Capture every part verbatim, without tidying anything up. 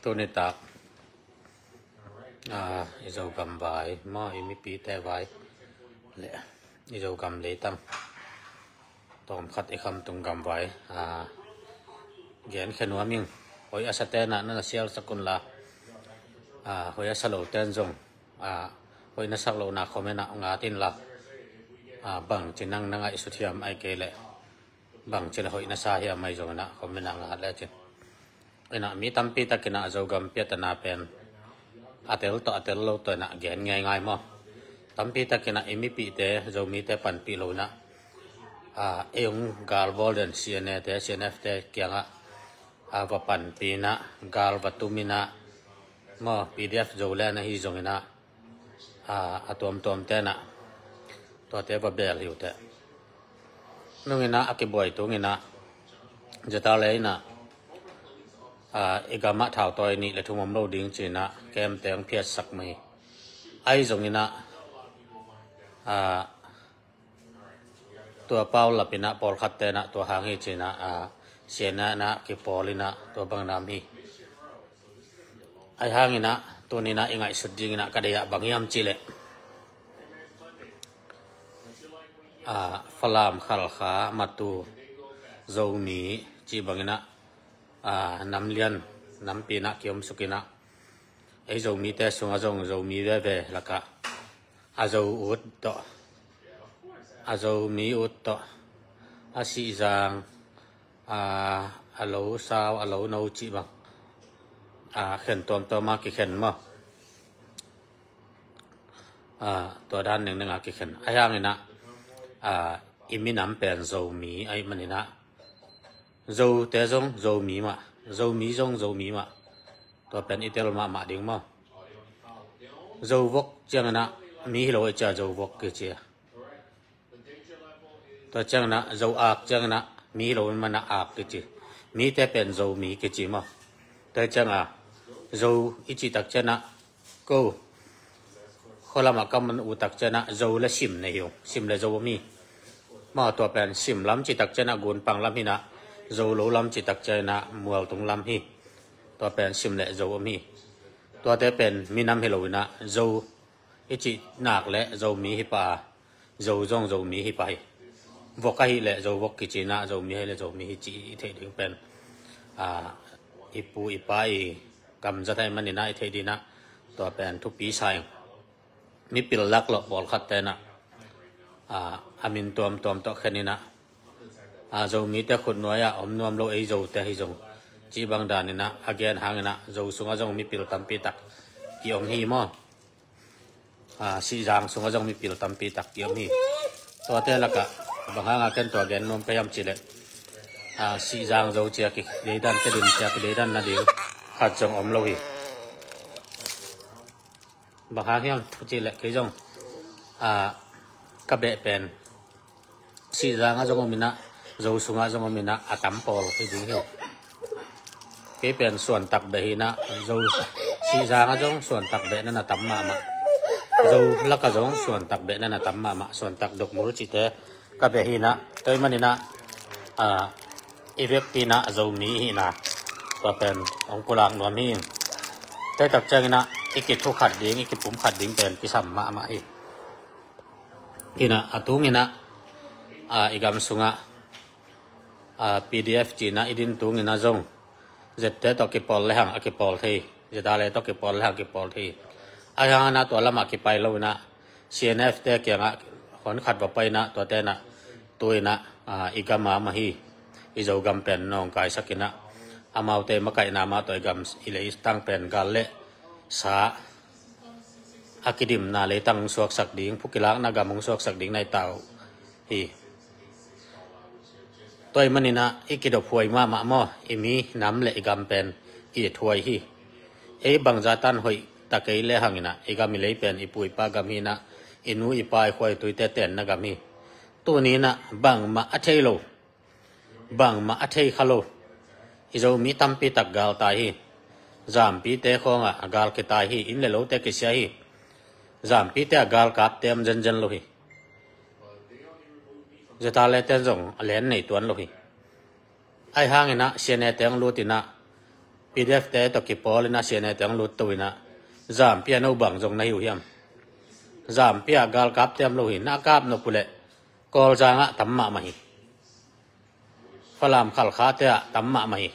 Tuni tak, ah, i Zogam vai maw, i mipite vai le i Zogam leitang tawmkhat i Khamtung gam vai, ah, genkhia nuam ing. Hoih a sa ten ah na na sialsak un la, ah, hoih a sa lo ten zong, ah, hoih na sak lohna comment ah ngat in la, ah, bangci nang na ngaihsut hiam, ahih kei leh bangci le hoih na sa hiam ahi zongin ah comment ah ngat lecin. Inah mi tampi takin ah Zogam piatana pen a tel tawh a tel lo tawh inah gen ngeingai maw. Tampi takin ah i mipihte, Zomite panpih lo inah, ah, ei hong galbawl den C N A te, C N F te kiangah, ah, va panpih inah, gal va tum inah maw, P D F Zoland ahi zongin ah, ah, a tuamtuam ten ah tuate va beel hi uh teh. Nung inah a kibuai tung inah, zeta le inah, ah, i gamah thautawi nih le thum om lo ding ci inah camp te hong phiatsak mah hi. Ahi zongin ah, ah, tua paulap inah pawlkhat ten ah tua hang hi ci inah, ah, C N A inah kipawl inah tua bang nam hi. Ahi hangin ah tuni inah i ngaihsut ding inah ka deih ah bang hiam cih leh, ah, Falam, Khalkha, Matu, Zomi cih bang inah, ah, nam lian nampi inah kiomsuk inah, ei Zomite sungah zong Zomi veve lakah a Zo ut tawh, a Zomi ut tawh, a Sihzang, a, a Lo Sau, a Lo No cih bang, a, khen tuamtuam a kikhen maw. A, tua dan nengneng a kikhen. Ahi hangin ah, a, i minam pen Zomi ahih manin ah, Zote zong Zomi mah, Zomi zong Zomi mah. Tua pen i tel mahmah ding maw. Zo vok ciangin ah mi hi lo ahih ciang Zo vok kici a. Tua ciangin ah Zo ak ciangin ah mi hi lo ahih manin ah ak kici. Mite pen Zomi kici maw. Tua ciangin ah Zo i cih tak ciangin ah ko khualam ah ka man uh tak ciangin ah Zo le Sim nei hi ung. Sim le Zo om hi. Maw, tua pen Sim lam cih tak ciangin ah Gunpang lam hi inah, Zo lo lam cih tak ciangin ah Mualtung lam hi. Tua pen Sim le Zo om hi. Tuate pen minam hi lo inah Zo i cih nak le Zomi hi pah a, Zo zong Zomi hi pah hi. Vok ahih leh Zo vok kici inah, Zomi ahih leh Zomi hi cih i theih ding pen, a, i pu i pa i gamzat ahih manin ah i theih ding inah tua pen thupi sa ing. Mipil laklawh pawlkhat ten ah, a, a min tuamtuam tawh khen inah, a, Zomite khutnuai ah om nuam lo ei Zote hi zong cih bang dan inah a gen hangin ah Zo sungah zong mipil tampi tak ki om hi maw. A, Sihzang sungah zong mipil tampi tak ki om hi. Tuate lakah bang hangah ken tua gen nuam ka hiam cih leh, a, Sihzang Zo ci a kideidan, Tedim ci a kideidan nading khat zong om lo hi. Bang hang hiam cih leh kei zong, a, ka beh pen Sihzang ah zong om inah, Zo sungah zong om inah, a tam pawl hi ding hi. Kei pen Suantak beh hi inah, Zo, Sihzang ah zong Suantak beh na na tam mahmah. Zo lakah zong Suantak beh na na tam mahmah, Suantak, Dokmul cihte ka beh hi inah, tua ahih manin ah, a, i vekpi inah Zomi i hihna tua pen hong pulak nuam hi. Tua tak ciangin ah i kithukhat ding, i kipumkhat ding pen kisam mahmah hi. Inah a tung inah, a, i gam sungah, a, P D F ci inah i din tung inah zong Zette tawh kipawl lehang a kipawl thei, Zeta le tawh kipawl lehang kipawl thei. Ahi hangin ah tua lamah kipai lo inah C N F te kiangah hon khat va pai inah, tuate inah tu inah, a, i gam a mah hi. I Zogam pen nawngkaisak inah, amaute makaihna mah tawh i gam, i leitang pen gal le sa a kidimna leitang hong suaksak ding, phukilakna gam hong suaksak ding na hi ta uh hi. Tua ahih manin ah i kidophuai mahmah maw, i minam le i gam pen i ithuai hi. Ei bangzah tan hoih ta kei lehang inah i gam i lei pen i pu i pa gam hi inah, i nu i pa i khua i tuite tenna gam hi. Tuni inah bangmah a thei lo, bangmah a thei kha lo, i Zomi tampi tak gal tai hi. Zampite khawngah a gal kitai hi, inn le lote kisia hi. Zampite a gal kap tem zenzen lo hi. Zeta le ten zong a len nei tuan lo hi. Ahi hangin ah C N A te hong lut inah, P D F te tawh kipawl in a C N A te hong lut to in a, Zampi ah no bang zong na hi uh hiam? Zampi ah galkap te om lo hi, na kap nop uh leh Kawlzang ah tam mahmah hi. Falam Khalkha te ah tam mahmah hi.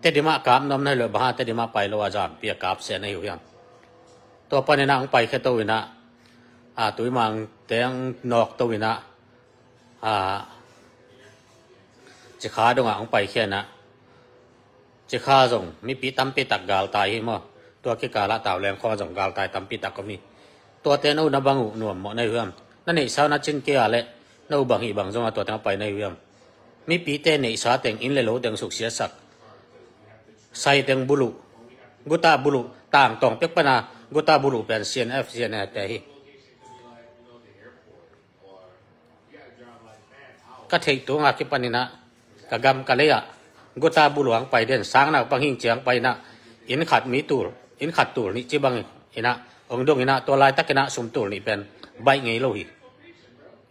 Tedim ah kap nuam na hi lo, bang hang Tedim ah pai lo a Zampi ah kap sia na hi uh hiam? Tua panin a hong paikhia to in a, a, Tuimang te hong nawk to in a, a, Cikha dong ah hong paikhia in a, Cikha zong mipi tampi tak galtai hi maw. Tua kikal ah Tauleng khawng zong galtai tampi tak om hi. Tuate no na bang uh nuam mawh na hi uh hiam? Na neihsa na cin kei a leh no bang hi bang zong a tua teng a pai na hi uh hiam? Mipite neihsa teng, inn le lo teng suksiasak, sai teng buluh, guta buluh, tangtawng pek pana guta buluh pen C N F, C N A te hi. Ka theih tunga kipanin a, ka gam ka lei ah guta buluh hong pai den, sang nau pang hing ciang pai in a, inn khat mi tul, inn khat tul nih ci bang in a hong dong in a, tua laitakin a sum tul nih pen baih ngei lo hi.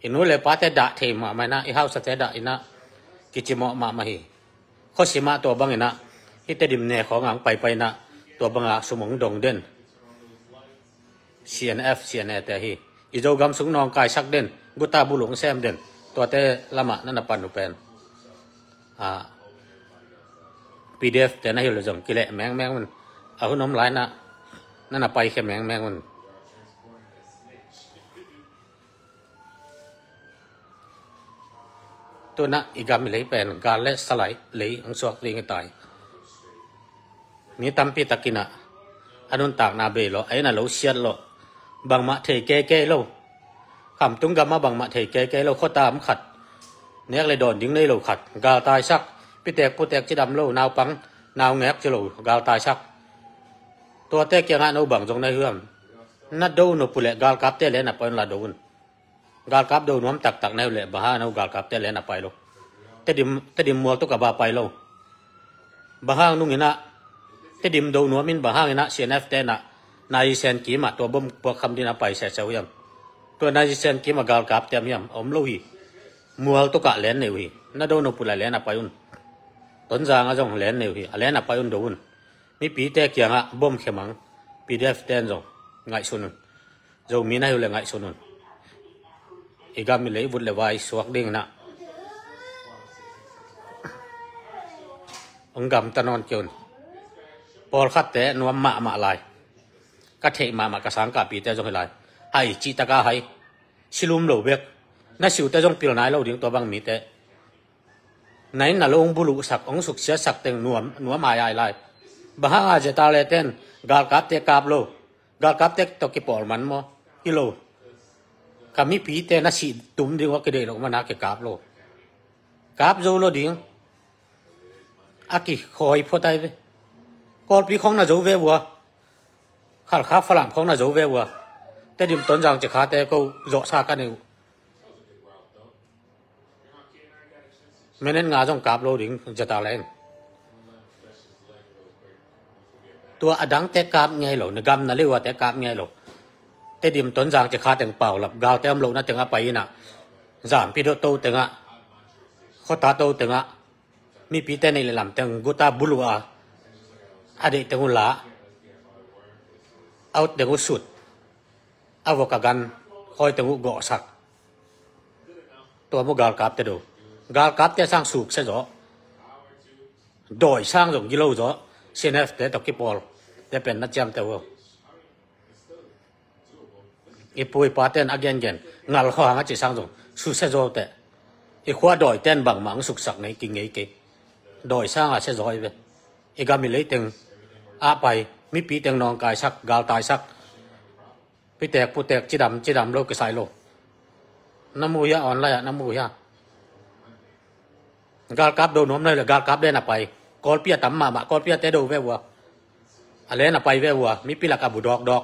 I nu le pate dah thei mahmah in a, i hausate dah in a, kicimawh mahmah hi. Khuasim ah tua bang in a, hih Tedim ne khawng ah hong paipai in a, tua bang a sum hong dong den. C N F, C N A te hi. I Zogam sung nawngkaisak den, guta buluh hong sem den, tuate lam ah na na pan uh pen, a, P D F te na hi uh leh zong kileh mengmeng un. A hun om lai in a, na na paikhia mengmeng un. Tu in a i gam i lei pen gal le salai lei hong suak ding hi ta hi. Mi tampi takin a, a nuntakna bei lawh, a inn a lo siat lawh, bangmah thei keke lo. Khamtung gam ah bangmah thei keke lo, khuata om khat, nek le dawn ding nei lo khat, galtaisak, pitek putek cidam lo, naupang naungek ci lo, galtaisak. Tuate kiangah no bang zong na hi uh hiam? Na do nop uh leh galkapte len a pai un la do un. Galkap do nuam taktak na hi uh leh bang hang no galkapte len a pai lo? Tedim, Tedim mual tuk a ba pai lo? Bang hang nung in a, Tedim do nuam in bang hang in a C N F te in a Naizisen kim ah tua bom puakkham din a pai sese uh hiam? Tua Naizisen kim ah galkapte om hiam? Om lo hi. Mual tuk ah len nei uh hi. Na do nop uh leh len a pai un. Tonzang ah zong len nei uh hi. A len a pai un, do un. Mipite kiangah bom khia mang. P D F ten zong ngaihsun un. Zomi na hi uh leh ngaihsun un. I gam i lei vut le vai suak ding in a, hong gamta nawn kei un. Pawlkhatte nuam mahmah lai. Ka theih mahmah ka sangkahpite zong hi lai. Hai cihtak a hai. Silum lo bek. Na siute zong pil nai lo ding tua bang mite. Na inn na lo hong buluhsak, hong suksiasak teng nuam, nuam ai ai lai. Bang hang a ZRA ten galkapte kap lo? Galkapte tawh kipawl man maw? Hi lo. Ka mipite na sih tum ding uh a kideih loh man a kikap lo. Kap zo lo ding. A kikhawi phot ai ve. Kawlpi khawng na zo ve uh a. Khalkha Falam khawng na zo ve uh a. Tedim Tonzang Cikhate ko zawhsa ka nei uh. Minute nga zong kap lo ding ZRA in. Tua a dangte kap ngei lo, na gam na liuate kap ngei lo. Tedim Tonzang Cikha teng paulap, galte om lohna teng a pai in a, Zampi do to teng ah, khuata to teng ah, mipite neih le lam teng guta buluh a, a deih teng uh la, a ut teng uh sut, a vok a gan khawi teng uh gawhsak. Tua mu galkapte do. Galkapte sang sukse zaw. Dawi sang zong gilo zaw. CNF te tawh kipawl te pen na ciamteh uh. I pu i pa ten a gengen ngal khuang a ci sang zong suse zaw teh. I khua dawi ten bangmah ang suksak ngei ki ngei kei. Dawi sang a se zaw i ve. I gam i leiteng a pai mipi teng nawngkaisak, galtaisak. Pitek putek cidam cidam lo kisai lo. Na mu hia online ah na mu hia? Galkap do nuam nai le galkap len a pai. Kawlpi a tam mahmah, Kawlpi a te do ve ua. A len a pai ve ua, mipi lak a bu dawkdawk.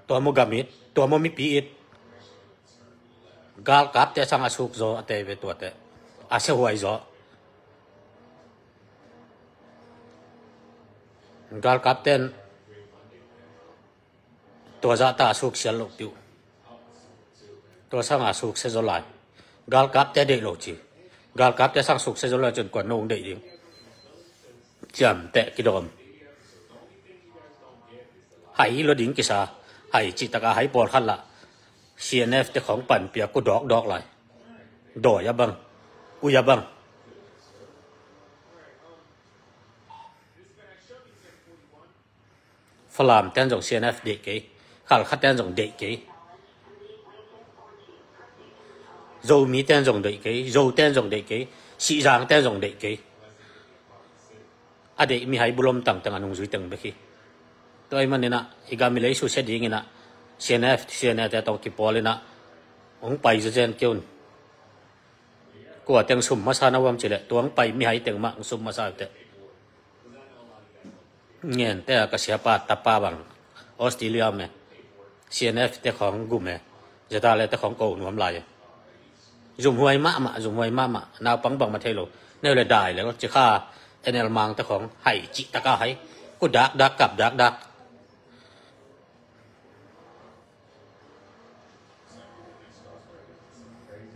Tua mu gam it, tua mu mipi it. Galkap te sang a suk zaw a te ve tua te. A se huai zaw. Galkap ten tua zah ta a suk sial loh piuh. Tua sang a suk se zaw lai. Galkap te deih lo ci. Galkapte sang sukse zo lo cun kua no hong deih ding? Ciamteh kidawm. Hai hi lo ding kisa. Hai cih taka hai pawlkhat lah C N F te khawng panpia ku dawkdawk lai. Dawi a bang, ui a bang. Falam ten zong C N F deih kei. Khalkha ten zong deih kei. Zomi ten zong deih kei. Zo ten zong deih kei. Sihzang ten zong deih kei. A deih mihai bulom tangteng a nungzui teng bek hi. Tua ahih maninah i gam i lei susia dinginah C N F, C N A te tawh kipawlinah hong pai zazen keun. Kua teng sum masa na uam cileh tua hong pai mihai teng mah hong sum masa teh. Ngente a ka siapa tapa bang Australia me. C N F te khawng gum e. Zeta le te khawng ko nuam lai e. Zumhuai mahmah, zumhuai mahmah. Naupang bang ma thei lo. Neu le dai le cikha N L Mang te khawng hai cih taka hai. Ku dak dak kap dak dak.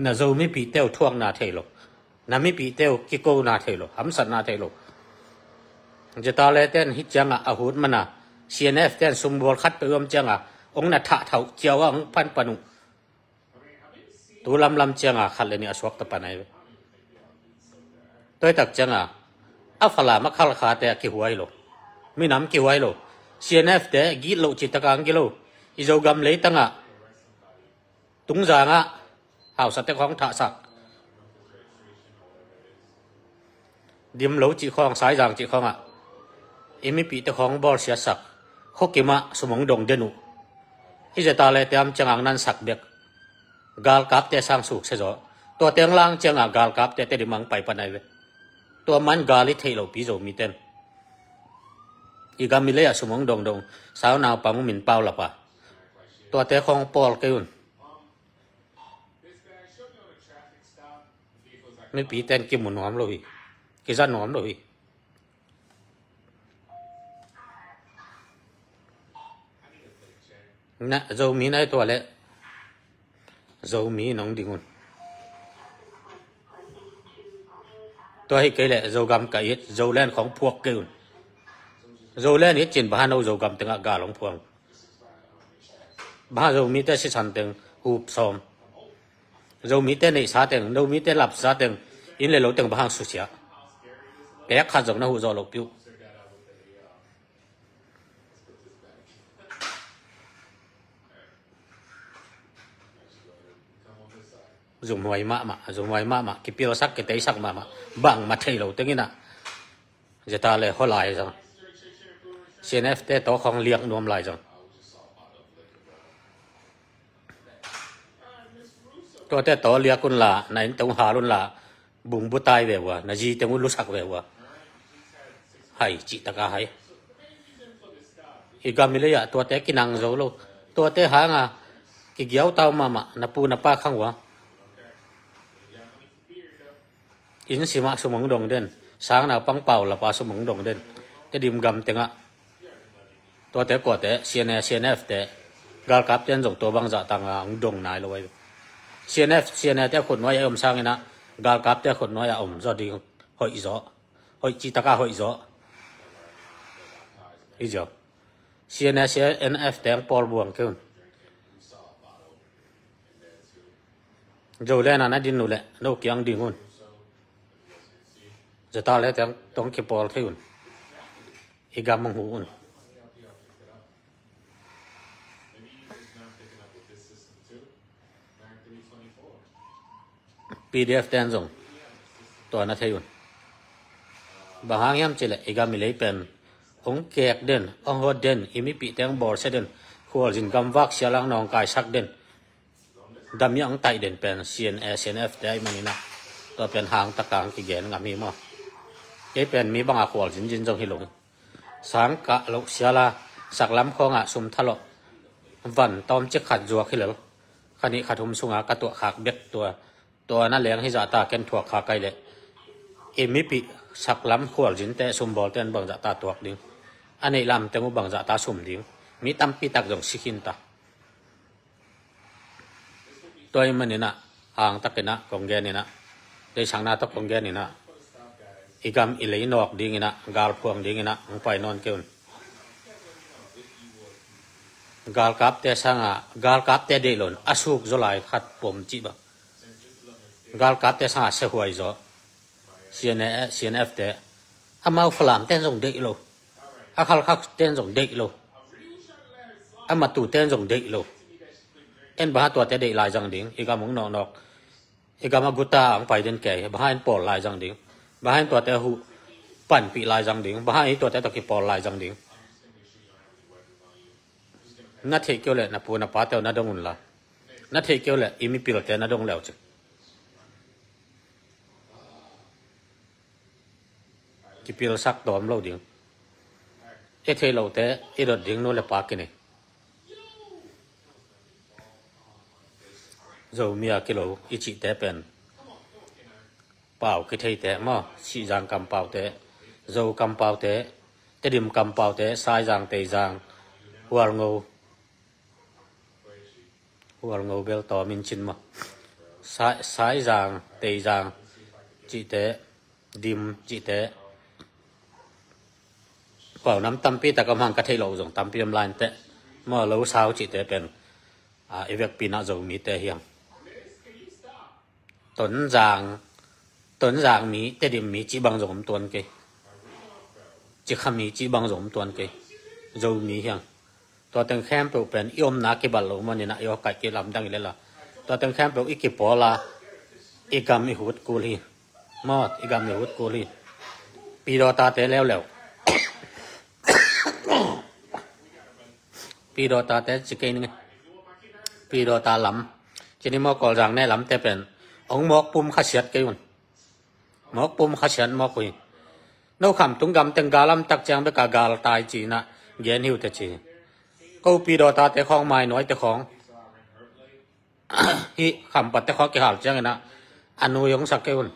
Na Zo mipihte uh thuakna thei lo. Na mipihte uh kikona thei lo, hamsatna thei lo. Zeta le ten hih cianga a hut mana C N F ten sumbual khat peuh uam cianga hong na thah thauh ciau a hong panpan uh. Tu lamlam cianga khat le nih a suakta pan ai ve. Tuaitak cianga a Falam a Khalkhate a kihuai lo. Minam kihuai lo. C N F te git lo citaka ang gilo. I Zogam leitanga Tungzangah hausa tek hong thahsak. Dim lo cih khawng, Saizang cih khawngah i mipihte khawng bawlsiatsak. Khokimah sum hong dong den uh. I zeta le tiam ciangah nan sak bek. Galkapte sang sukse zaw. Tua teng lang ciangah galkapte te dimang pai panai ve. Tua man gal i theih lopi Zomi ten i gam i lei ah sum hong dongdong. Sau naupang min pau lapa. Tuate khawng pawl kei un. Mipi ten kimu nuam lo hi. Kiza nuam lo hi. Na Zomi nai tua le Zomi nong ding un. Tua hi kei le Zogam ka it, Zolen khawng phuak kei un. Zolen it cin bahan lo Zogam tengah gal hong phuang. Bang Zomite sisan teng hup sawm. Zomite neihsa teng, Zomite lapsa teng, inn le lo teng bang susia. Pek khat zong na huh zawh loh piuh. Zumhuai mahmah, zumhuai mahmah, kipilsak, kiteisak mahmah, bang ma thei lo tenginah. Zeta le hawlai zong. C N F te tawh khawng liak nuam lai zong. Tuate tawh liak unla, na inn teng uh hal unla, bungbutai ve ua, na zi teng uh lusak ve ua. Hai, cih taka hai. I gam i lei ah tuate kinang zo lo. Tuate hanga kigiau tau mahmah, na pu na pa khang ua. Inn simah sum hong dong den, sang naupang pau lapa sum hong dong den. Tedim gam tengah. Tuate kuate, C N A, C N F te, galkap ten zong tua bangzah tanga hong dong nai lo ai. C N F, C N A te khut nuai a om sanginah, galkap te khut nuai a om zaw ding, hoih zaw. Hoih cih taka hoih zaw. Hi zaw. C N A, C N F te hong pawl buang kei un. Zolen a na din uh leh no kiang ding un. Zeta le teng tong kipawl thei un. I gam hong huh un. P D F ten zong tua na thei un. Bang hang hiam cileh i gam i lei pen hong kek den, hong hot den, i mipih teng bawlsia den, khualzin gamvak sialang nawngkaisak den. Dam i ang taih den pen C N A, C N F te ahi maninah tua pen hang taka ang kigen ngam hi maw? Kei pen mi banga khual zinzin zong hi lo. Sang kah loh siala saklam khawngah sum thalawh van tawmcik khat zuak hi lo. Khanih khat hum sunga ka tuah khak bek tua. Tua na leng hi zahta ken thuak khak ai leh i mipih saklam khualzinte sumbawlte an bangzahta tuak ding. A neih lamteng uh bangzahta sum ding. Mi tampi tak zong si khinta. Tua ahih maninah hangtakinah kong geninah Leisakna tawh kong gen inah, i gam i lei nawk dinginah, galphuang dinginah hong pai nawn kei un. Galkapte sangah, galkapte deih lo in a suk zaw lai khat pom cih bang. Galkapte sangah siahuai zaw. CNA, CNF te, amau Falam ten zong deih lo. A Khalkha ten zong deih lo. A Matu ten zong deih lo. En bang hang tuate deih lai zang ding, i gam hong nawknawk. I gam a guta hong pai den kei, bang hang in pawl lai zang ding. Bang hang in tuate huh panpih lai zang ding. Bang hang in tuate tawh kipawl lai zang ding. Na theih kei uh leh na pu na pate uh na dong un la. Na theih kei uh leh i mipilte na dong le uh cin. Kipilsak tawm lo ding. I theih lote i dot ding nu le pa kinei. Zomi a kilo i cihte pen pau kitheite maw, Sihzang kampaute, Zo kampaute, Tedim kampaute, Saizang, Teizang, Hualngo, Hualngo bel tawm in cin maw, Sai, Saizang, Teizang cihte, Dim cihte, pau nam tampi tak om hang, ka theih loh zong tampi om lai inteh maw, Lo Sau cihte pen, a, i vekpi inah Zomite hi hang. Tonzang, Tonzang mi, Tedim mi cih bang zong om tuan kei. Cikha mi cih bang zong om tuan kei. Zomi hi hang. Tua teng khempeuh pen i omna kibat lo manin ah i awkaih kei lamdang i lela. Tua teng khempeuh i kipawl a, i gam i hut kul hi. Maw, i gam i hut kul hi. Pi Dawtate leuleu. Pi Dawtate ci kei ning. Pi Dawta lam. Cini maw, Kawlzang ne lamte pen hong mawk pum khasiat kei un. Mawk pum khasiat mawk uh hi. No Khamtung gam teng gal lam tak ciang bek a galtai ci inah gen hi uh teh ci. Ko Pi Dawtate khawng, Mainawite khawng, hih Khampatte khawng kihal ciang inah a nui hong sak kei un.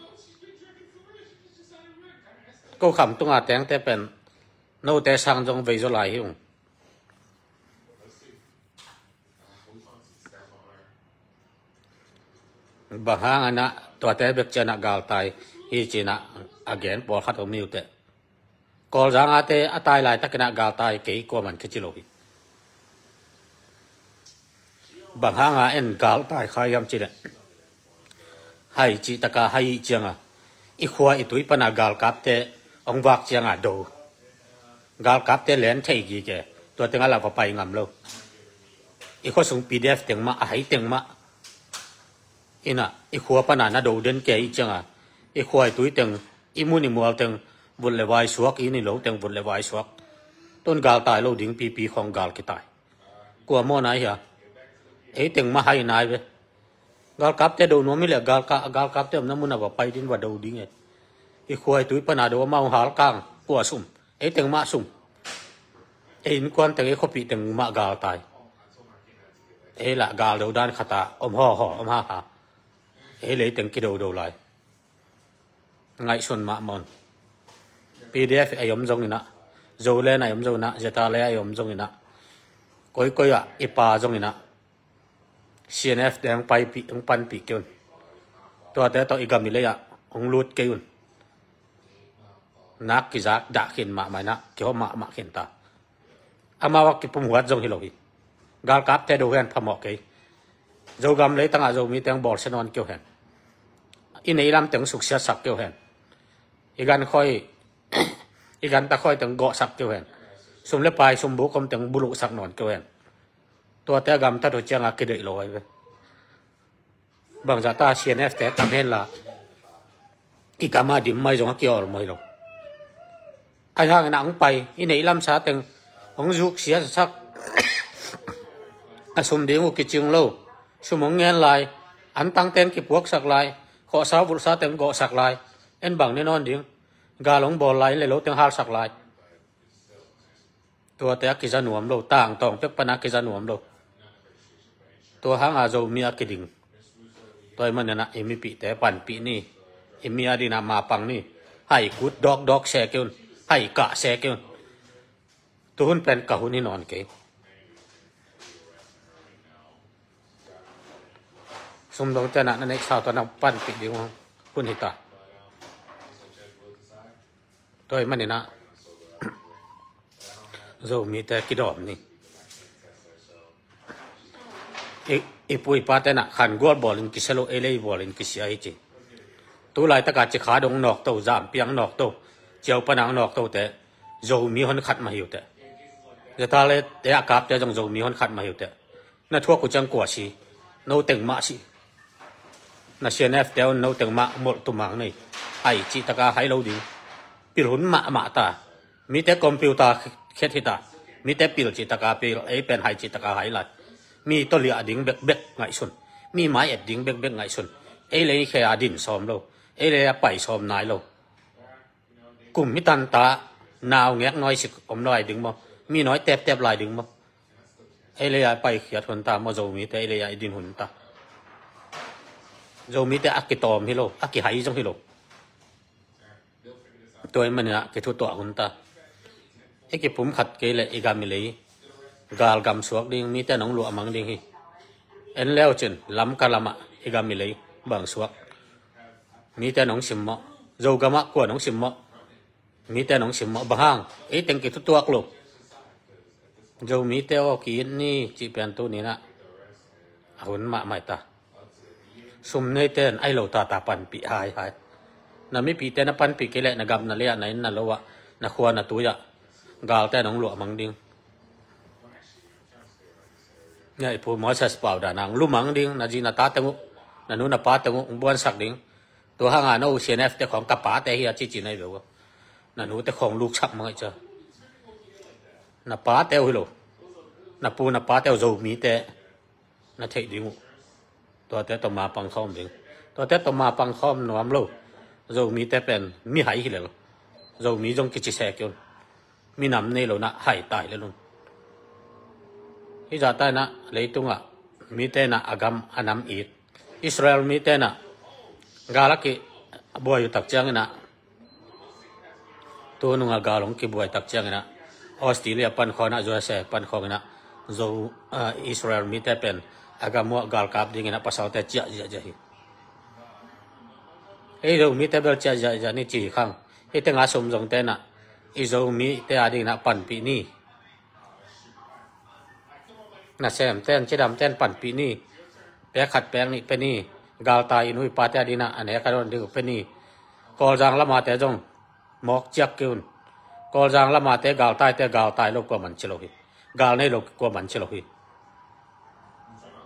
Ko Khamtung a tengte pen note sang zong vei zaw lai hi ung. Bang hang inah tuate bek ciang inah galtai hi ci inah a gen pawlkhat om hi uh teh. Kawlzang ate a tai laitak inah galtai kei kuaman kici lo hi. Bang hanga en galtai kha hiam cih leh, hai cih taka hai ih cianga, i khua i tui pana galkapte hong vak cianga do. Galkapte len thei gige, tua teng a la va pai ngam lo. I khuasung PDF teng mah, a hai teng mah inah, i khua pana na do den kei ih cianga, i khua i tui teng, i mun i mual teng vut le vai suak, i inn i lo teng vut le vai suak. Tun galtai lo ding pipi khawng gal kitai. Kua maw nai hia? Ei teng mah hai nai ve. Galkapte do nuam hi leh galka-, galkapte omna mun a va pai din va do ding e. I khua i tui pana do, amau hal kang kua sum. Ei teng mah sum. Ei innkuan teng, ei khuapih teng mah galtai. Ei lah gal do dan khata om haw haw, om ha ha. Ei lei teng kido do lai. Ngaihsun mahmah un. PDF a i om zong inah, Zoland a i om zong inah, Zetale a i om zong inah, koikoi ah i pa zong inah, CNF te hong paipih, hong panpih kei un. Tuate tawh i gam i lei ah hong lut kei un. Nak kizak dah khin mahmah inah, kihawm mahmah khin ta. Amau a kipumhuat zong hi lo hi. Galkapte do hen phamawh kei. Zogam leitangah Zomite hong bawlsia nawn kei uh hen. I neilam teng suksiatsak kei uh hen. I gan khawi, i gan ta khawi teng gawhsak kei uh hen. Sum le pai, sum buk om teng buluhsak nawn kei uh hen. Tuate a gamtat uh cianga kideih lo ahi ve. Bangzah ta CNF te tam hen la, i gam a dim mai zong a kiawl mawi lo. Ahi hangin a hong pai, i neih lamsa teng hong zuk siasak. A sum ding uh kicing lo. Sum hong ngen lai, antang teng kipuaksak lai, khawhsa vulhsa teng gawhsak lai. En bang ne nawn ding. Gal hong bawl lai, inn le lo teng halsak lai. Tuate a kiza nuam lo, tangtawng pek pana kiza nuam lo. Tua hanga Zomi a kiding. Tua ahih manin ah i mipihte panpih ni. I mi a dinah mapang ni. Hai kut dawkdawk se kei un. Hai kah se kei un. Tuhun pen ka hun hi nawn kei. Sum dong cianah na neihsa tua na panpih ding uh. hun hi ta. Tua ahih manin ah Zomite kidawm ni. I, i pu i pate na khan gual bawlin kisia lo, ei le ei bawlin kisia hi ci. Tu laitak a Cikha dong nawkto, Zampi ang nawkto, Ciau pan ang nawktote Zomi honkhat mah hi uh teh. Zeta le te a kapte zong Zomi honkhat mah hi uh teh. Na thuak uh ciang kua si? No teng mah si. Na C N F te un no teng mah molh tumang nei. Hai cih taka hai lo ding. Pil hun mahmah ta. Mite computer khet hi ta. Mite pil cih taka pil, ei pen hai cih taka hai lai. Mi tawh liah ding bekbek ngaihsun. Mi mai et ding bekbek ngaihsun. Ei lei khe a din sawm lo. Ei lei a pai sawm nai lo. Kum hi tan ta, nau ngek nawi sik om lai ding maw? Mi nawi teptep lai ding maw? Ei lei a paikhiat hun ta maw, Zomite ei lei a i din hun ta. Zomite a kitawm hi lo, a kihai zong hi lo. Tua ahih manin ah kithutuah hun ta. I kipum khat kei leh i gam i lei gal gam suak ding, mite nong luah mang ding hi. En leu cin, Lamka lamah i gam i lei bang suak? Mite nong simmawh. Zogamah kua nong simmawh? Mite nong simmawh. Bang hang? Ei teng kithutuak lo. Zomite aw, ki-it ni cih pen tuni-in ah a hun mahmah hi ta. Sum neite in ahi lo tata panpih haihai. Na mipihte na panpih kei leh na gam na lei ah, na inn na lo ah, na khua na tui ah galte nong luah mang ding. Nia i pu Moses Pau dan hang lumang ding, na zi na ta teng uh, na nu na pa teng uh hong buansak ding. Tua hanga no C N F te khawng ka pate hi a cici na hi ve uh. Na nute khawng luksak mang hi cia. Na pate uh hi lo. Na pu na pate uh Zomite na theih ding uh. Tuate tawh ma pang khawm ding. Tuate tawh ma pang khawm nuam lo. Zomite pen mihai hi lel. Zomi zong kici se kei un. Minam nei lo na hai tai lel un. Hih zahta in ah leitungah mite in ah a gam a nam it. Israel mite in ah gal a kibuai uh tak ciangin ah, tu nungah gal hong kibuai tak ciangin ah, Australia pan khawng in ah, U S A pan khawng in ah, Zo, ah, Israel mite pen a gam uah galkap dingin ah pasalte ciah ziahziah hi. Ei Zomite bel ciah ziahziah ni ci hi khang. Hih tengah sum zongte in ah i Zomite a dingin ah panpih ni. Nasemte in, cidamte in panpih ni. Pek khat pek nih pe ni. Galtai i nu i pate a dingin ah a nek a dawn ding uh pe ni. Kawlzang lamate zong mawk ciak kei un. Kawlzang lamate galtaite galtai lo kuaman ci lo hi. Gal nei lo kuaman ci lo hi.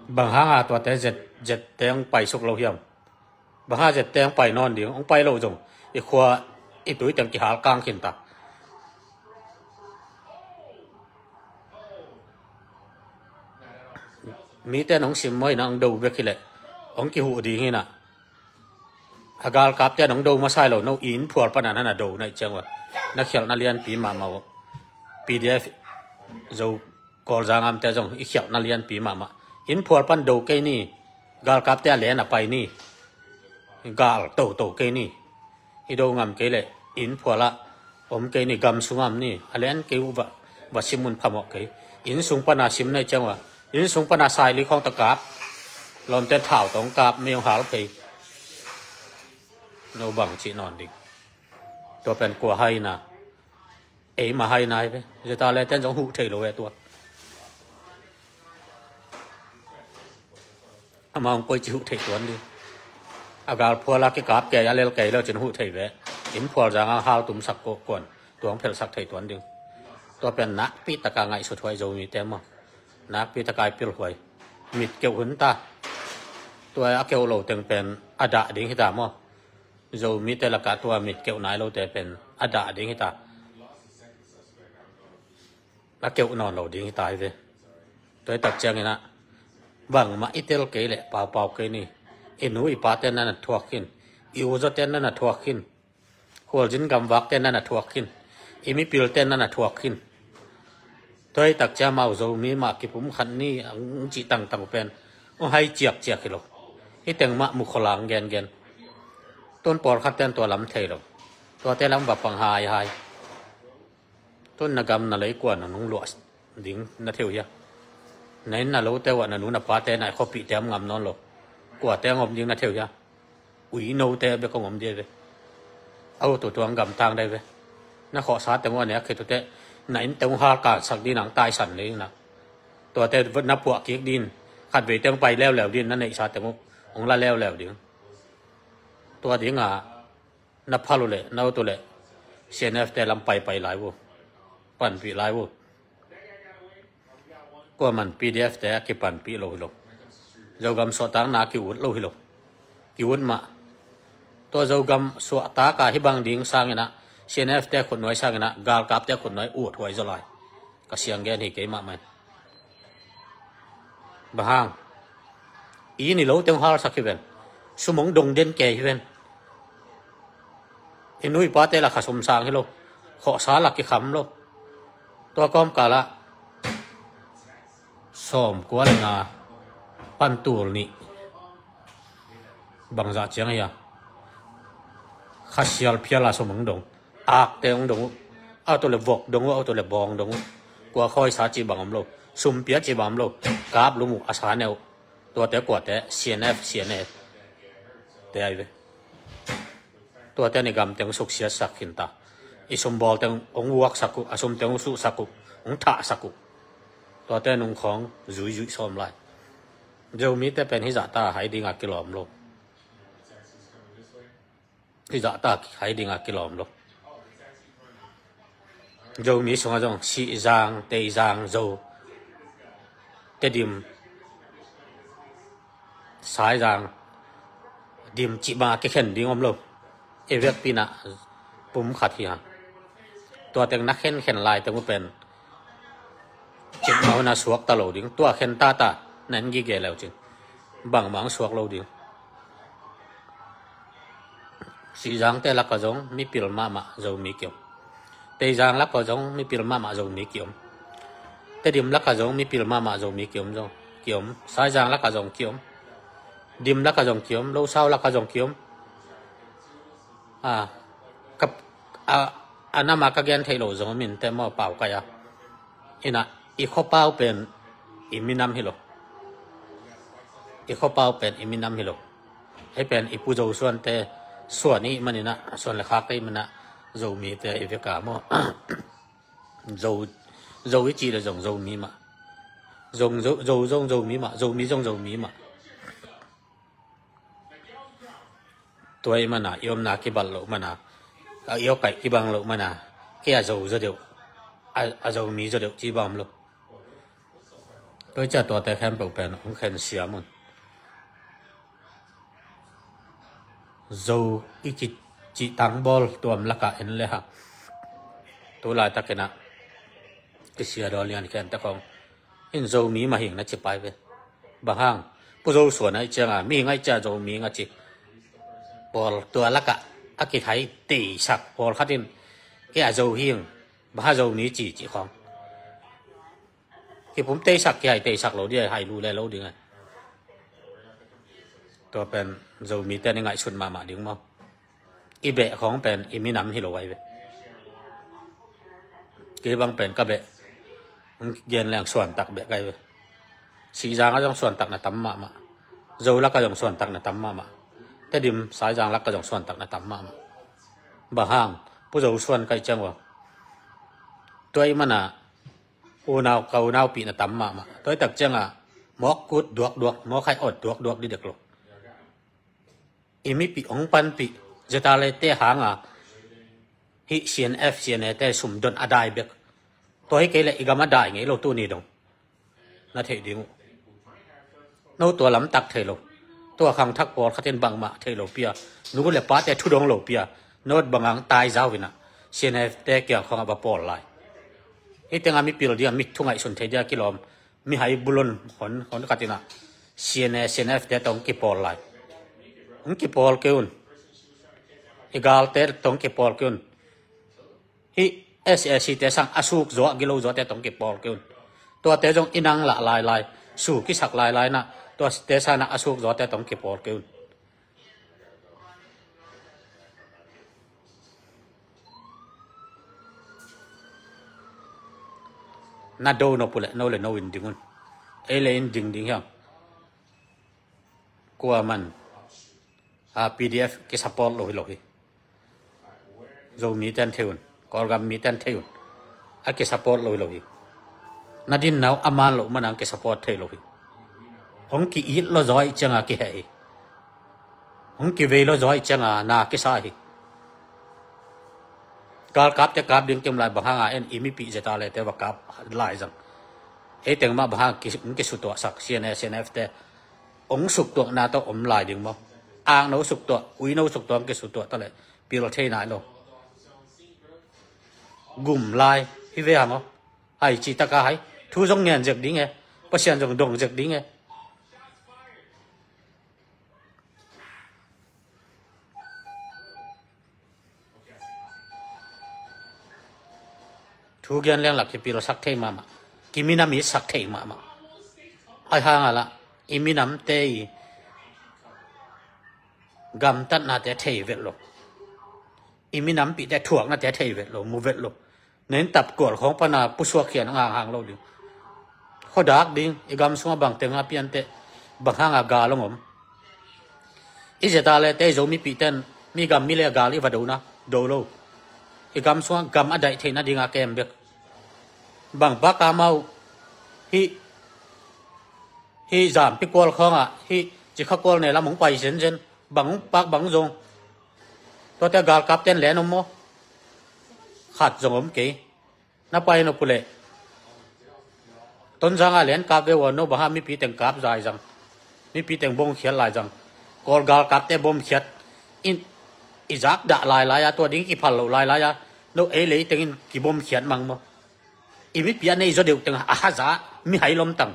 Bang hanga tuate zet, zette hong paisuk lo hiam? Bang hanga zette hong pai nawn ding, hong pai lo zong i khua i tui teng kihal kang khin ta. Mite in hong simmawh in ah hong do bek hi leh hong kihuh ding hi in ah. A galkapte in hong do masa hi lo, no i inn phual pan a na na do na hih ciang ua, na khialhna lianpi mahmah uh. P D F Zo Kawlzang amte zong i khialhna lianpi mahmah. Inn phual pan do kei ni. Galkapte a len a pai ni. Gal toto kei ni. I do ngam kei leh inn phual ah om kei ni, gam sungah om ni. A len kei uh va, va sim un phamawh kei. Inn sung pana sim na hih ciang ua, inn sung pana saili khawng tawh kap. Lawmte in thau tawh hong kap, mei hong hal phei. No bang cih nawn ding. Tua pen kua hai na? Eima hai nai ve. Zeta le ten zong huh thei lo ve tua. Amah hong koici huh thei tuan ding. A galphual a kikap kei a lel kei lo cin huh thei ve. Inn phual zang a hal tumsak ko kuan, tua hong phelhsak thei tuan ding. Tua pen nakpi taka ngaihsut huai Zomite maw. Nakpi taka i pil huai. Mit keuh hun ta. Tua a keuh lo teng pen a dah ding hi ta maw. Zomite lakah tua mit keuh nai lote pen a dah ding hi ta. A keuh nawn lo ding hi ta hi ve. Tua hi tak ciangin ah, bangmah i tel kei leh paupau kei ni. I nu i pate na na thuak khin. I uzaute na na thuak khin. Khualzin gamvakte na na thuak khin. I mipilte na na thuak khin. Tua hi tak ciang amau Zomi mah kipum khat ni, ang cih tangtang pen hong hai ciakciak hi lo. Hih teng mah mukhaw lang gengen. Tun pawlkhat ten tua lam thei lo. Tuate lam va pang haihai. Tun na gam na lei kua na nong luah ding na thei uh hia? Na inn na lote uah na nu na pate na i khuapihte om ngam nawn lo. Kuate hong om ding na thei uh hia? Ui note bek kong om dia ve. Au tu tuang gamtang dai ve. Na khawhsa teng uh a nek khit uh teh na inn teng uh halkansak ding nang taisan ding na. Tuate na puah kik ding, khatvei teng pai leuleu ding, na neihsa teng uh hong la leuleu ding. Tua dinga na phal uh leh na ut uh leh C N F te lam paipai lai uh, panpih lai uh. Kuaman P D F te a kipanpih lo hi lo. Zogam suahtakna ki-ut lo hi lo. Ki-ut mah. Tua Zogam suahtaka hih bang ding sanginah C N F te khutnuai sanginah galkapte khutnuai uthuai zaw lai. Ka siang gen hi kei mahmah. Bang hang? I ni lo teng halsak hi ven. Sum hong dong den kei hi ven. I nu i pate la kha sum sang hi lo. Khawhsa la kikham lo. Tua kawmkalah sawm kua le nga pan tul nih bangzah ciang hi a. Khasial phiala sum hong dong. Akte hong dong uh. Auto le vok dong uh, auto le bawng dong uh. Kua khawisa cih bang om lo. Sumpia cih bang om lo. Kap lum uh a sa neu. Tuate kuate C N F, C N A te ai ve. Tuate ni gamteng suksiatsak khinta. I sumbawl teng hong uaksak uh, a sumteng hong suhsak uh, hong thahsak uh. Tuate nungkhawng zuizuih sawm lai. Zomite pen hizahta hai dinga kilawm lo. Hizahta hai dinga kilawm lo. Zomi sungah zong Sihzang, Teizang, Zo, Tedim, Saizang, Dim cih banga kikhen ding om lo. I vekpi inah pum khat hi hang. Tua teng na khenkhen lai teng uh pen cik mau na suakta lo ding. Tua khen tata na en gige leu cin bangmah ang suak lo ding. Sihzangte lakah zong mipil mahmah Zomi kiom. Teizang lakah zong mipil mahmah Zomi kiom. Tedim lakah zong mipil mahmah Zomi kiom zong kiom. Saizang lakah zong kiom. Dim lakah zong kiom. Losau lakah zong kiom. A, ka, a, a nama ka gen theih lo zong minte maw pau kai a. Inah i khuapau pen i minam hi lo. I khuapau pen i minam hi lo. Hei pen i Pu Zo Suante suan i maninah, suan le khak i manah Zomite i veka maw. Zo, Zo i cih le zong Zomi mah. Zong Zo, Zo zong Zomi mah, Zomi zong Zomi mah. Tua i mana i omna kibalh loh mana, a i awkaih kibang loh mana, kei a Zo zaw deuh, a, a Zomi zaw deuh ci bang om lo. Tua i cia tuate khempeuh pen hong khen siam un. Zo i ci, cih tangbawl tuam lakah en le hang. Tu laitakinah kisia daw lian khente khawng in Zomi mah hing na ci pai ve. Bang hang? Pu Zo Suan aih cianga mihing aih cia Zomi nga ci. Pawl tua lakah a kithai teisak pawlkhat in kei a Zo hing, bang ha Zomi ci ci khawng. Kipum teisak kihai teisak lo ding a, hai lu le lo ding a. Tua pen Zomite ni ngaihsut mahmah ding maw? I beh khawng pen i minam hi lo ai ve. Kei bang pen ka beh gen leng suantak beh kai ve. Sihzang a zong suantak na tam mahmah. Zo lak a zong suantak na tam mahmah. Tedim Saizang lak a zong suantak na tam mahmah. Bang hang? Pu Zo Suan kai ciang ua. Tua i mana unau ka unaupi na tam mahmah. Tua i tak cianga mawk kut duakduak, mawk hai awt duakduak didek lo. I mipi ong panpi, Zetalete hanga hih C N F, C N A te sumdon a dai bek. Tua hi kei le i gam a dai ngei lo tuni dong. Na theih ding uh. No tua lamtak thei lo. Tua khangthak pawlkhatin bangmah thei lo pia. Nu le pate thudong lo pia. Not bangang tai zau inah C N F te kiang khawngah va pawl lai. Hih tenga mipil dinga mi thu ngaihsun thei dinga kilawm. Mihai bulon hon, hon khatinah C N A, C N F te tawh hong kipawl lai. Hong kipawl kei un. Hih galte tawh hong kipawl kei un. Hih S A C te sang a suk zaw a gilo zawte tawh hong kipawl kei un. Tuate zong i nang lah lailai, suk i sak lailai nah, tuate sanah a suk zawte tawh hong kipawl kei un. Na do no puleh no le no in ding un. Ei le in ding ding hiam? Kua man A, P D F kisupport lo hi lo hi. Zomi ten thei un, Kawlgam mi ten thei un. A kisupport lo hi lo hi. Na din nau a man lo manang kisupport thei lo hi. Hong ki-it lo zaw ih cianga kiheh hi. Hong kivei lo zaw ih cianga na kisa hi. Galkapte kap ding kim lai bang hanga en i mipih zeta lete va kap lai zang. Ei teng mah bang hang ki-, hong kisutuahsak C N A, C N F te. Hong suktuahna tawh om lai ding maw? Angno suktuah, uino suktuah hong kisutuah ta leh pil thei nai lo. Gum lai hi ve hang aw. Hai cih taka hai. Thu zong ngen zek ding e. Pasian zong dong zek ding e. Thu gen leng lak kipil sak thei mahmah. Kiminam i sak thei mahmah. Ai hang a lah i minamte i gamtatnate thei vet lo. I minampihte thuaknate thei vet lo, mu vet lo. Nen tap kual khawng pana pusuak khian a nganghang lo ding. Khuadak ding, i gam sungah bang tenga piante, bang hanga gal hong om. I zeta lete i Zomipihten mi gam mi le gal i va dona do lo. I gam sungah gam a daih theihna dinga kem bek. Bang baka mau hih, hih zampi kual khawngah hih cikha kual ne lam hong pai zenzen. Bang hong pak bang hong zong. Tuate galkapten len om maw? Khat zong om kei. Na pai nop uh leh Tonzanga len kap ve ua, no bang ha mipi teng kap zai zang, mipi teng bomkhiat lai zang. Kawl galkapte bomkhiat in i zak dah lailai a, tua ding kiphal loh lailai a, no ei lei tengin kibomkhiat mang maw? I mipi a nei zaw deuh teng a haza mihai lomtang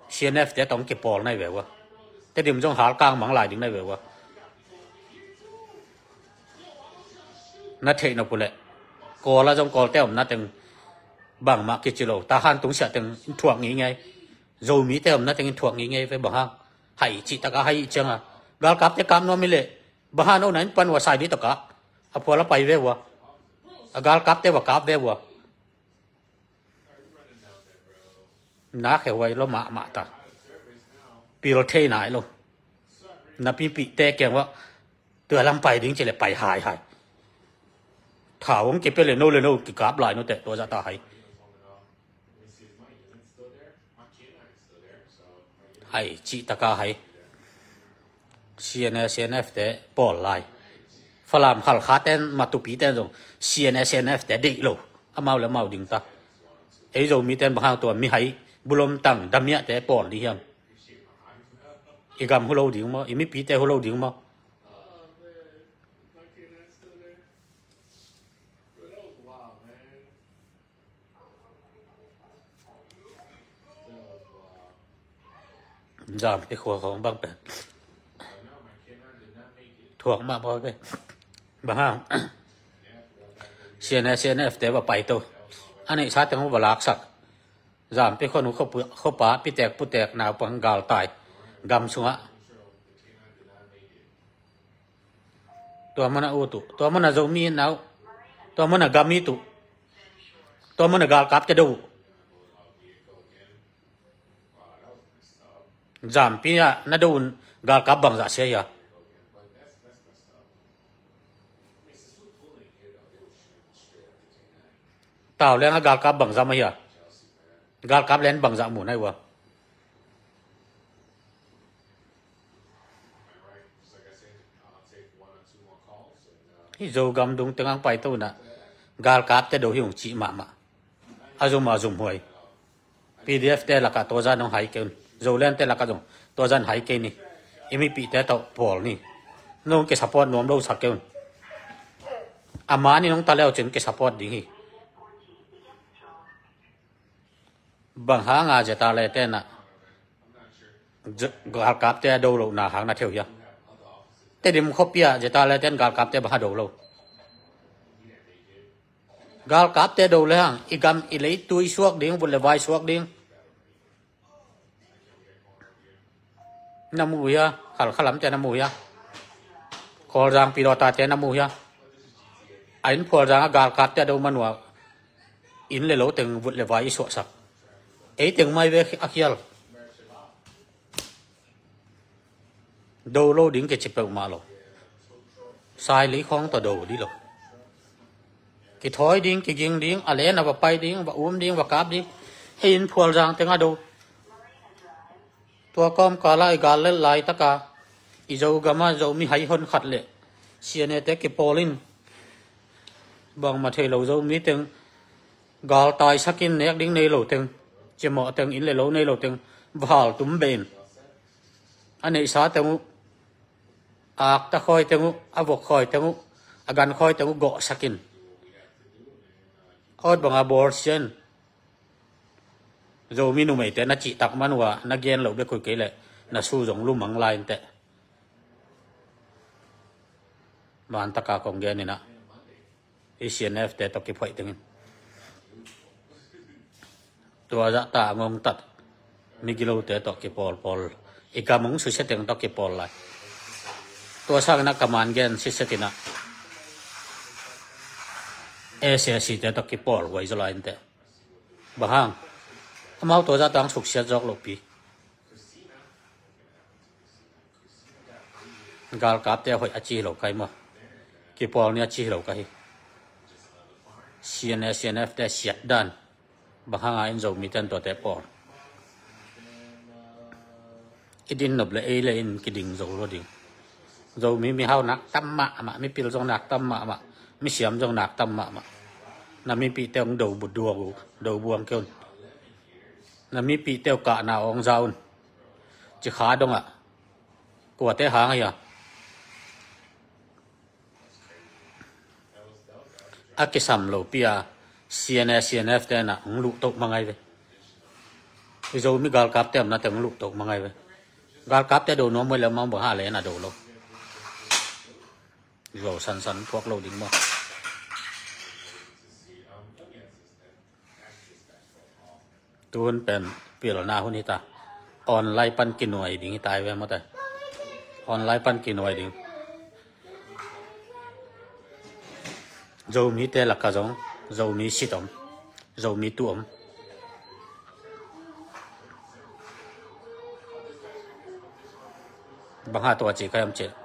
C N F te tawh kipawl nai ve ua. Tedim zong halkang mang lai ding nai ve ua. Na theih nop uh leh Kawla zong Kawlte omna teng bangmah kici lo. Tahan tungsiah teng in thuak ngeingei. Zomite omna teng in thuak ngeingei ve bang hang. Hai cih taka hai ih cianga galkapte kap nuam i leh bang hang no na in pan ua sai dih tawh kap. A phual a pai ve ua. A galkapte va kap ve ua. Na khe huai lo mahmah ta. Pil thei nai lo. Na pipihte kiang uah tua lam pai ding ci le pai haihai. Thau hong kipia le no le no kikap lai no teh tua zah ta hai. Hai cih taka hai. C N A, C N F te pawl lai. Falam Khalkha ten, Matupi ten zong C N A, C N F te deih lo. Amau le amau ding ta. Ei Zomi ten bang hang tua mihai bulom tang damiahte pawl dih hiam? I gam hu lo ding maw? I mipite hu lo ding maw? Zampi khua khawng bang pen thuak mah bawl ve. Bang hang C N A, C N F te va pai to. A neihsa teng va laksak. Zampi khua nu khua pa pitek putek naupang galtai gam sungah. Tua mana ut uh, tua mana Zomi in uh, tua mana gam it uh, tua mana galkapte do uh. Zampi ah na do un galkap bangzah sia hia? Tau leng a galkap bangzah mah hia? Galkap len bangzah mu nai ua? Hih Zogam dung teng ang pai to na galkapte do hi ung cih mahmah. A zum a zum huai. P D F te lakah tua zah nong hai kei un. Zoland te lakah zong tua zah hai kei ni. I mipihte tawh pawl ni. Nong kisupport nuam lo sak kei un. A mani nong ta leu cin kisupport ding hi. Bang hanga zeta le tena galkapte a do lohna hang na theu hia? Tedim khuapi ah zeta le ten galkapte bang ha do lo? Galkapte do le hang i gam i leitui suak ding, vut le vai suak ding. Na mu hia? Khalkha lamte na mu hia? Kawlzang pilawtate na mu hia? A inn phualzang a galkapte a do manua inn le lo teng vut le vai i suahsak. Ei teng mai ve a khial. Do lo ding kici peuhmah lo. Saili khawng tawh do dih lo. Kithawi ding, kiging ding, a len a va pai ding, va um ding, va kap ding. Ei in Phualzang teng a do. Tua kawmkala i gal lel laitaka i Zogama Zomi hai hon khat le C N A te kipawl in bangmah thei lo Zomi teng galtaisakin nek ding nei lo teng, cimawh teng, inn le lo nei lo teng, va haltum beh in a neihsa teng uh, a akta khawi teng uh, a vok khawi teng uh, a gan khawi teng uh gawhsakin. Awt banga bawlsia in Zomi numeite na cihtak man uh a na gen loh bek uh kei leh na su zong lumang lai inteh. Vantaka kong gen inah i C N F te tawh kiphoih dingin tua zahta a ngongtat migilote tawh kipawlpawl, i gam hong susia teng tawh kipawl lai. Tua sanginah ka man gen sitsetinah S A C te tawh kipawl huai zaw lai inteh. Bang hang? Amau tua zahta hong suksiat zawk lohpi. Galkapte a hoih a ci hi lo ka hi maw? Kipawl ni a ci hi lo ka hi. C N A, C N F te siat dan bang hanga in Zomite in tuate pawl? I din nop le ei le in kiding zo lo ding. Zomi mihau nak tam mahmah, mipil zong nak tam mahmah, misiam zong nak tam mahmah. Na mipihte hong do bu duak uh, do buang kei un. Na mipihte uh kahna hong za un. Cikha dongah kuate hang ahi a? A kisam lopi a C N A, C N F te na hong luhtoh mangai ve. I Zomi galkapte omnate hong luhtoh mangai ve. Galkapte do nuam uh le amau bang ha le na do lo. Zo sansan thuak lo ding maw? Tuhun pen pilna hun hita. Online pan kinuai ding hita ai ve mawte. Online pan kinuai ding. Zomite laka zong Zomi sit om, Zomi tu om. Bang ha tua ci ka hiam cih leh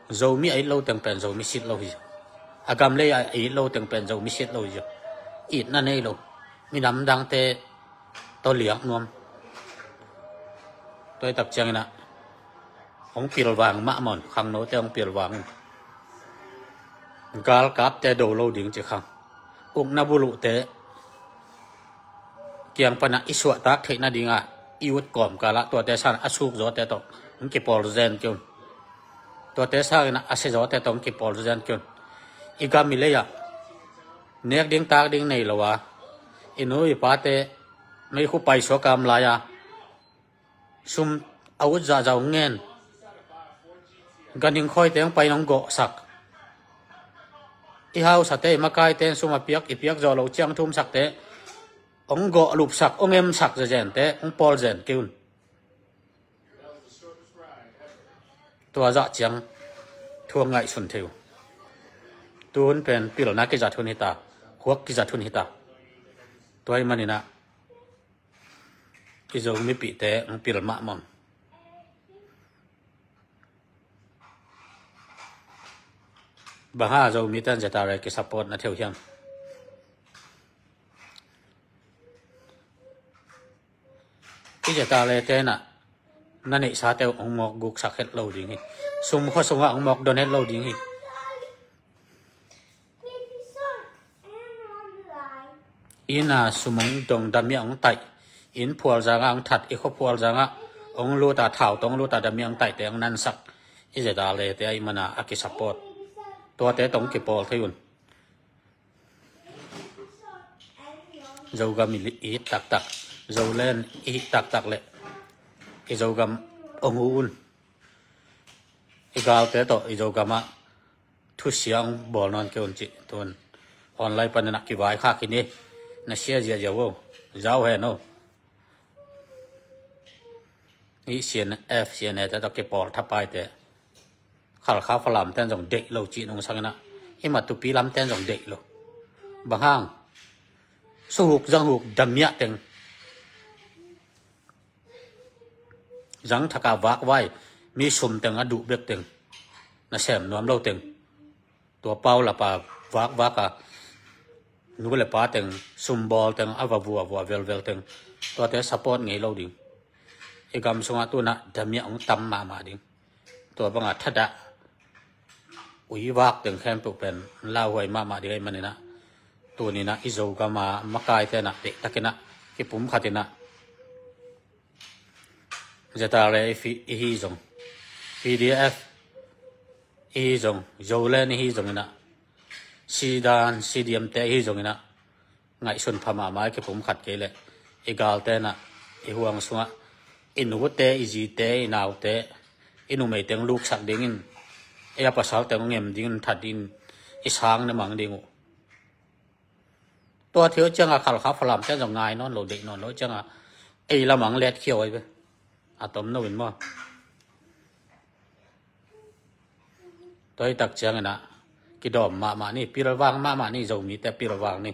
Zomi a it lo teng pen Zomi sit lo hi. A gam lei a it lo teng pen Zomi sit lo hi. Itna nei lo. Minam dangte tawh liak nuam. Tua i tak cianginah hong pilvang mahmah un, khangnote hong pilvang un. Galkapte do lo ding ci khang. Ukna buluhte kiang panah i suahtak theih nadingah i ut kawmkalah tuate sanah a suk zawte tawh hong kipawl zen kei un. Tuate sanginah a sia zawte tawh hong kipawl zen kei un. I gam i lei-ah nek ding tak ding nei lo a, i nu i pate meikhu paisuak a om lai-a sum a ut zahzah hong ngen. Ganhing khawite hong pai in hong gawhsak. I hausate, i makaite in sum a piak, i piak zawh loh ciang thumsakte hong gawh lupsak, hong emsak zezente hong pawl zen kei un. Tua zah ciang thu hong ngaihsun thei uh. Tuhun pen pilna kizat hun hita, khuak kizat hun hita. Tua ih maninah i Zomipihte hong pil mahmah un. Bang hang Zomite in Z R A kisupport na thei uh hiam? I Z R A te inah na neihsate uh hong mawk guksak het lo ding hi. Sum khua sungah hong mawk don het lo ding hi. Inn a sum hong dong, damiah hong taih, inn phualzangah hong that, i khua phualzangah hong lut a, thau tawh hong lut a, damiah hong taihte hong nansak i Z R A te ahih mana a kisupport. Tuate tawh hong kipawl thei un. Zogam i it taktak, Zoland i it taktak le i Zogam hong hu un. I galte tawh i Zogamah thusia hong bawl nawn kei un cih tun online panin ah kivaikhak hi ni. Na sia ziahziah uh, zau hen uh. I C N F, C N A te tawh kipawl thapaite Khalkha Falam ten zong deih lo cih nung sanginah i matupi lamten zong deih lo. Bang hang? Suhuk zanghuk damiah teng, zang thakah vakvai, mi sum teng a duh bek teng, nasem nuam lo teng, Tua pau lapa vakvak a nu le pa teng, sumbawl teng, a va vuavua velvel teng, tuate support ngei lo ding. I gam sungah tunah damiah hong tam mahmah ding. Tua bangah thadah uivak teng khempeuh pen lauhuai mahmah ding ahih maninah, tuninah i Zogam a makaite inah deihtakinah kipumkhatinah, ZRA i hi zong, PDF i hi zong, Zoland i hi zonginah, Sidan, CDM te i hi zonginah, ngaihsun pha mahmah i kipumkhat kei leh i galte inah, i huang sungah i nute, i zite, i naute, i numei teng luksak dingin, ei a pasal teng ngem dingin that dingin i sang na mang ding uh. Tua thil cianga Khalkha Falam te zong ngai nawn lo, deih nawn lo cianga ei lamang let khia oi ve. A tom no in maw? Tua hi tak cianginah kidawm mahmah ni, pilvang mahmah ni, Zomite pilvang ni.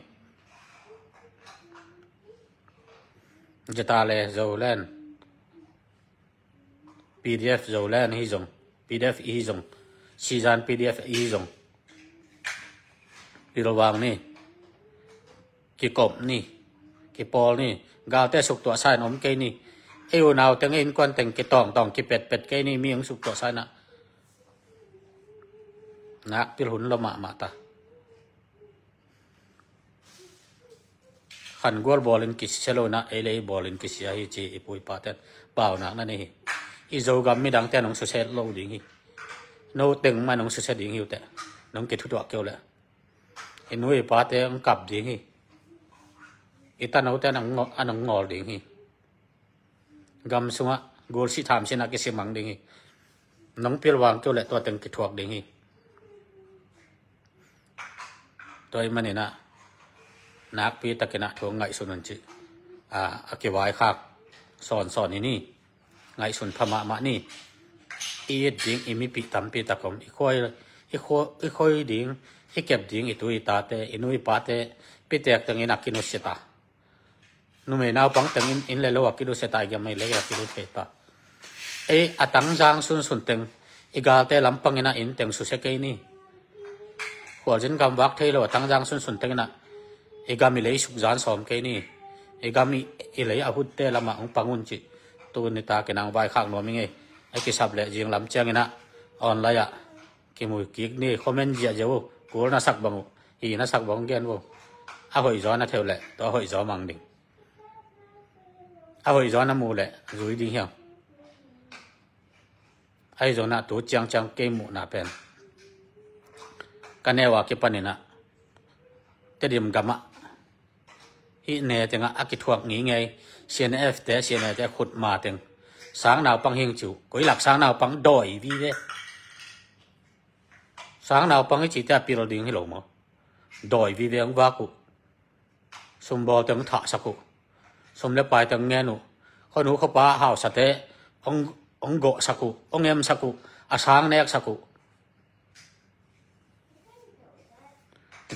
ZRA Zoland, PDF Zoland i hi zong, PDF i hi zong, Sidan PDF i hi zong, pilvang ni, kikomh ni, kipawl ni, galte suktuahsa in om kei ni. Ei unau teng, ei innkuan teng kitawngtawng kipetpet kei ni, mi hong suktuahsa inah. Nakpil hun lo mahmah ta. Khangual bawlin kisia lo inah, ei le ei bawlin kisia hi ci i pu i paten paunak na nei hi. I Zogam midangte nong susia lo ding hi. No teng mah nong susia ding hi uh teh. Nong kithutuah kei uh leh i nu i pate hong kap ding hi. I tanote a nong ngawl ding hi. Gam sungah gulsih thamsinah kisimang ding hi. Nong pilvang kei uh leh tua teng kithuak ding hi. Tua ahih maninah nakpi takinah thu hong ngaihsun un cih a kivaikhak sawnsawn hi ni. Ngaihsun pha mahmah ni. I it ding i mipih tampi tak om. I khoi, i khoi ding, i kep ding i tu i tate, i nu i pate pitek tengin a kinusia ta. Numei naupang teng in, inn le lo a kidusia ta, i gam i lei a kidusia ta. Ei a tangzang sunsun teng i galte lampangin a inn teng susia kei ni. Khualzin gam vak thei lo a tangzang sunsun tengin a i gam i lei sukzan sawm kei ni. I gam i lei a hutte lamah hong pang un cih tuni takin ang vaikhak nuam i ngei. A kisap leh zing lam ciangin a online ah kimu kik ni, comment ziahziah uh, kul na sak bang uh, hi na sak bang uh gen uh. A hoih zaw na theuh leh tua a hoih zaw mang ding. A hoih zaw na mu leh zui ding hiam? Ahi zongin a tu ciangciang kei muhna pen ka neu a kipanin a Tedim gamah hih ne tengah a kithuak ngingei, CNF te, CNA te khutma teng sang naupang hing ci uh. Koi lak sang naupang dawi vive. Sang naupang i cite a pil ding hi lo maw? Dawi vive hong vak uh. Sumbawl teng thahsak uh. Sum le pai teng ngen uh. Khuanu khuapa hausate hong, hong gawhsak uh, hong emsak uh, a sang neksak uh.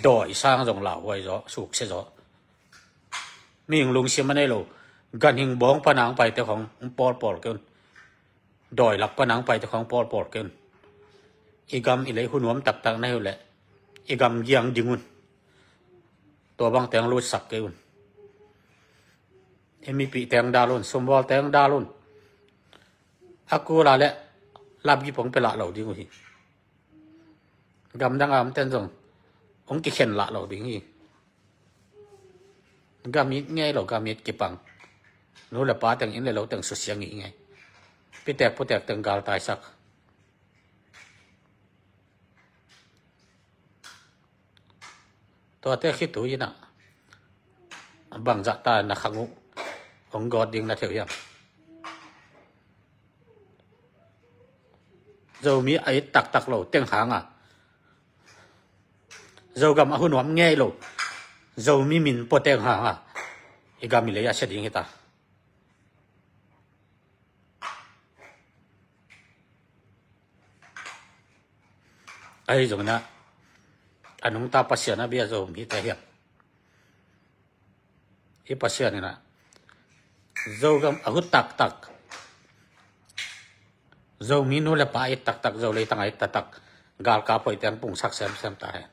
Dawi sang zong lauhuai zaw, suksia zaw. Mihing lungsim a nei lo, ganhing bawng pana hong paite khong hong pawlpawl kei un. Dawi lak pana hong paite khong hong pawlpawl kei un. I gam i lei hu nuam taktak na hi uh leh i gam giang ding un. Tua bang teng lutsak kei un. I mipih teng dal un, sumbawl teng dal un. A kula le lapgip hong pia lah lo ding uh hi. Gamdang a omten zong hong kikhen lah lo ding hi. Gam it ngei lo, gam it kipang. Nu le pa teng, inn le lo teng susia ngei ngei. Pitek putek teng galtaisak. Tuate khitui inah bangzah ta na khang uh hong gawt ding na theuh hiam? Zomi a it taktak lo teng hanga, Zogam a hu nuam ngei lo Zomi min pua teng hanga i gam i lei a sia ding hita. Ahi zongin a nungta Pasian a bia Zomite hiam? I Pasian inah Zogam a hu taktak, Zomi nu le pa a it taktak, Zo leitang a it taktak, Galkap hoihte hong pungsak semsem ta hen.